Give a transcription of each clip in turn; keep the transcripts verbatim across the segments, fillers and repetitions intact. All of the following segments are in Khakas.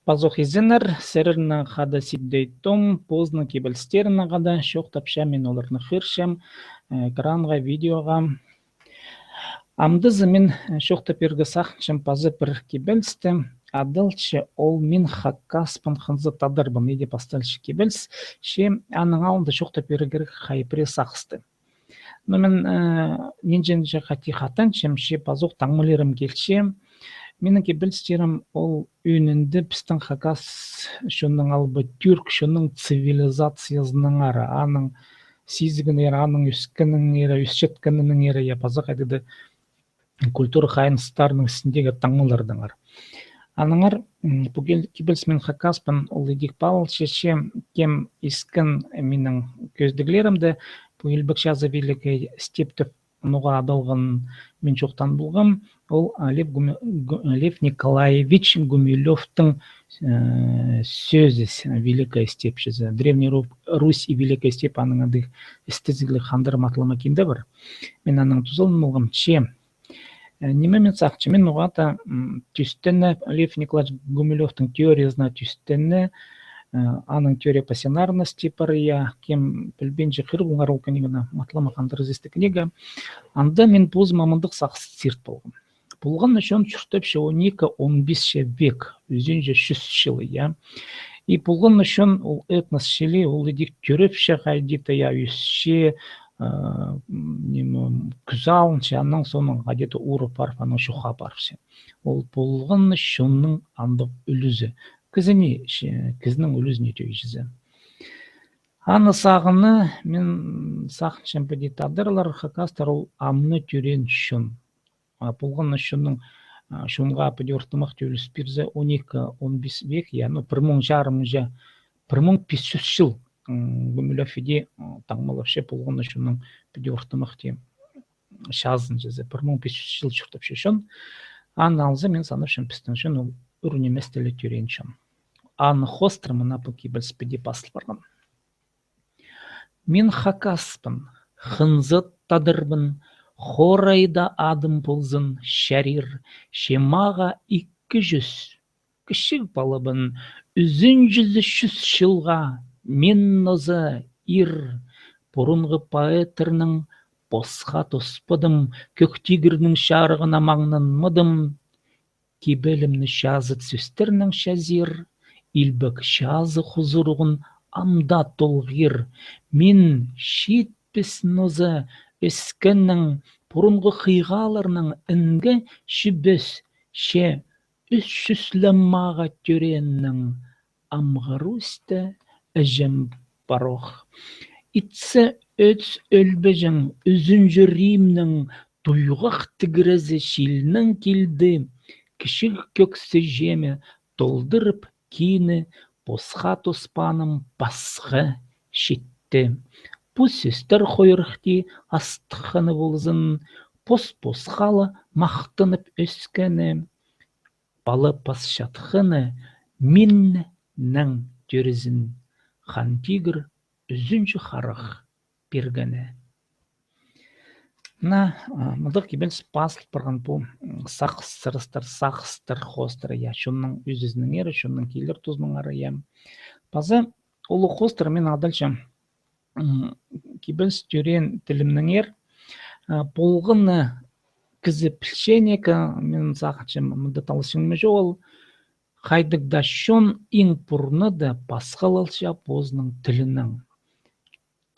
Пазох изеннер, сірернең хада Сибдей Том, позының кибелістерінең хада чоохтапчам, мин оларны хығырчам, э, экранға, видеоға. Амдызы мин, э, чоохтап пирерге сағынчам паза пір кибелісті, адалча ол «Мин хакаспын, хынза тадарбын», иди пасталча кибеліс, че аның алнында чоохтап пирерге кирек хай пірее сағысты. Но мин, э, нинҷе-нинҷе хати хатанчам, че пазох таңмалирым килче. Минің кибелістерім ол ӧӧнінде пістің хакас чонның алай ба тӱрк чонның цивилизациязынаңар, аның сизігінеңер, аның ӧскенінеңер, ӧсчеткенінеңер, я паза хайдағ-да культура хайыныстарының істіндегі таңмалардаңар. Аннаңар, м, пу кибеліс «Мин хакаспын» ол идӧк палалча, че кем искен минің кӧзідіглерімді, пу «Илбек чазы, Великая степь» тіп ноға адалғанын мин чоохтаан полғам, ол, а, Лев Гуми-, Гу-, Лев Николаевич Гумилёвтың, э, сӧзі, «Великая степь» чізе. «Древняя Ру-, Русь и Великая степь», аның андағ істезігліг хандыр матлама кинде пар. Мин анаң тузалаан полғам, че Э, ниме мин сағынчам, мин ноға-да, м, тӧстене, Лев Николаевич Гумилёвтың теориязына тӧстене, э, аның теория пассионарности пар, я, кем пілбинче, хығыр полыңар ол книганы, матлама хандыр ізестіг книга. Анда мин позыма мындағ сағыс сирт полғам. Полған на чон чуртапча он ікі, он писче век, ӱзінҷі чӱс чыл, я. И полған на чон ол этнос чіли, ол идӧк тӧрепче хайди-да, я, ӧсче, э, м, ниме, кӱс алынча, аннаң соонаң хайди-да урап парып, аннаң чох парыпча. Ол полған на чонның андағ ӱлӱзі. Кізіні, че-, кізінің ӱлӱзіне тӧӧй чізе. Аны сағынып, мин сағынчам, піди тадарлар, хакастар ол амды тӧреен чон. А, полған на чонның, а, чонға піди ортымахти ӱлӱс пирзе, он ікі, он пис век, я, ну, пір муң чарымынҷа, пір муң пис чӱс чыл, м, Гумилёв иди, м, таңмалапча полған на чонның піди ортымахти чазын чізе, пір муң пис чӱс чыл чуртапча чон. Аны алза, мин санапчам, пістің чон ол ӱр нимес тілі тӧреен чон. Аны хоостыра мына пу кибеліс піди пазыл парған. Мин хакаспын, хынза тадарбын, хорайда адым ползын, чарир, че мағаа ікі чӱс кічіг палабын, ӱзінҷізі чӱс чылға мин ноза ир, пурунғы поэттернең посха тоспадым, кӧк тигірнің чарығына маңнанмадым, кибелімні чазыт сӧстернең чазир, илбек чазы хузуруғын ам даа толғир. Мин читпіс ноза ӧскеннең, пурунғы хыйғаларнаң інге чӱбес, че ӱс чӱс ле мағаа тӧрееннең, амғы Русьта іҷем пар ох. Итсе ӧс ӧлбеҷең, ӱзінҷі Римнің туйғах тігірезі чилнең килді, кічіг кӧксі чеме толдырып кині, посха тоспаным пасха читті. Пу сӧстер хойрахти астыхханы ползын, пос-посха ла махтанып ӧскені, пала пасчатханы миннең тӧрізін, Хан Тигір ӱзінҷі харах пиргені. Мына, а, мындағ кибеліс пазыл парған пу, м, сағыс сырыстар, сағыстар хоостыра, я, чонның ӧзізінеңер, чонның килер тузынаңар, я. Паза ол хоостыра мин адалчам, м, кибеліс тӧреен тілімнеңер, а, полған на кізі пілче не ке, мин сағынчам, мында таласчаң ниме чоғыл, хайдағ даа чон иң пурнада пасхалалча позының тілінең.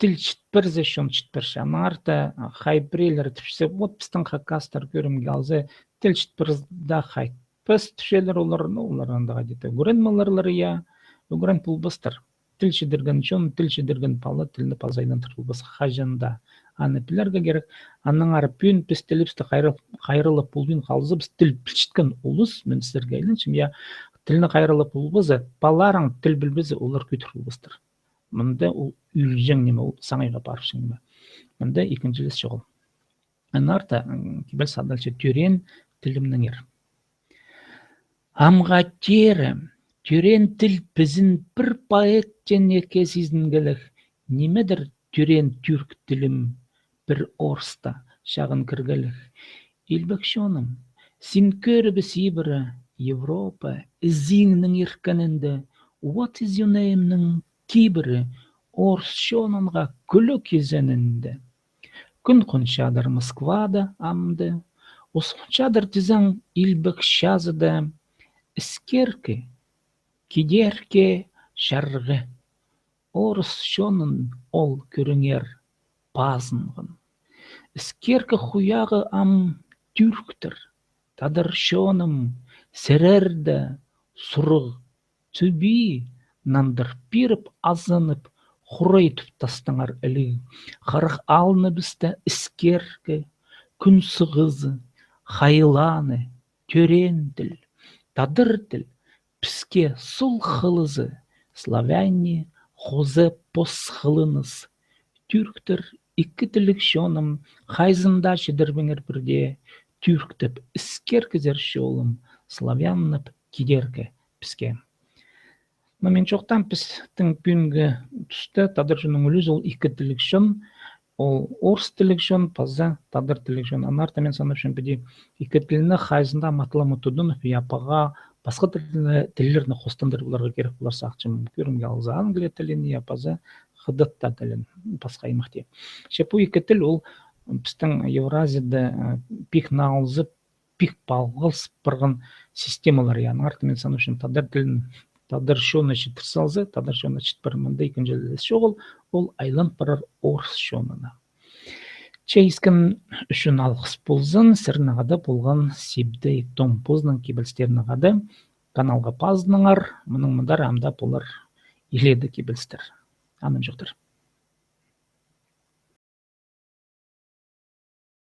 Тіл чіт пирзе, чон чіт пирче. Аннаңар даа, а, хай піреелері тіпче, вот пістің хакастар кӧрімге алза, тіл чіт пирзе дее хайтпас тіпчелер олар, ну, олар андағ где-то ӱгрен поларлар, я, ӱгрен полбастар. Тіл чідірген чон, тіл чідірген пала тілні паза айландыр полбас хаҷан даа. Аны пілерге кирек. Аннаңар пӱӱн піс тілібісті хайра-, хайраллап полбин халзабыс, тіл пілчеткен улус, мин сірерге айланчам, я, тілні хайраллап полбаза, палаларың тіл пілбезе, олар кӧдір полбастар. Мында ол ӧлҷең ниме, ол саңайға парыбысчаң ниме. Мында ікінҷілес чоғыл. Аннаңар даа, м, кибеліс адалча тӧреен тілімнеңер. Амға теере, тӧреен тіл пізін пір поэттең неке сизінгелек, нимедір тӧреен тӱрк тілім пір орыста чағын кіргелек. Илбек чоным, син кӧрібіс ибіре, Европа ізиңнің иркенінде, What is your name'нің кибірі орыс чонынға кӱлӱк изенінде. Кӱн хончадыр Москвада амды, ус хончадыр тізең илбек чазыда, іскеркі, кидеркі, чарғы. Орыс чонын ол кӧріңер пазынған. Іскеркі хуяғы ам тӱрктер, тадар чоным, сірерде сурығ тӱбі нандыр пиріп азынып, хурайтып тастаңар іліг. Харах алныбыста іскеркі, кӱн сығызы, хайланы, тӧреен тіл, тадар тіл, піске сул хылызы, славяне хоза пос хылыныс. Тӱрктер, ікі тілліг чоным, хайзында чідірбеңер пірдее, тӱрктеп іскеркізер чолым, славяннап кидеркі піске. Но мин чоохтаам, пістің пӱӱнгі туста тадар чонның ӱлӱзі ол ікі тілліг чон, ол орыс тілліг чон паза тадар тілліг чон. Аннаңар даа мин санапчам, піди ікі тілні хайзында матылама тудынып, я паза пасха тілні, тіллерні хостандырып аларға кирек полар сағынчам. Кӧрімге алза, англия тілін, я паза хыдат тілін, пасха аймахти. Че пу ікі тіл ол пістің Евразияда, э, пик налзып, пик палғалыс парған системалар. Я, аннаңар даа мин санапчам, тадар тілін тадар чоны читір салза, тадар чоны чіт парар, мында ікінҷі ілес чоғыл, ол айлан парар орыс чонына. Че искен ӱчӱн алғыс ползын. Сірернең хада полған Сибдей Том позының кибелістерінең хада. Каналға пазыныңар, мының мындар амды полар илееде кибелістер. Анымҷохтар.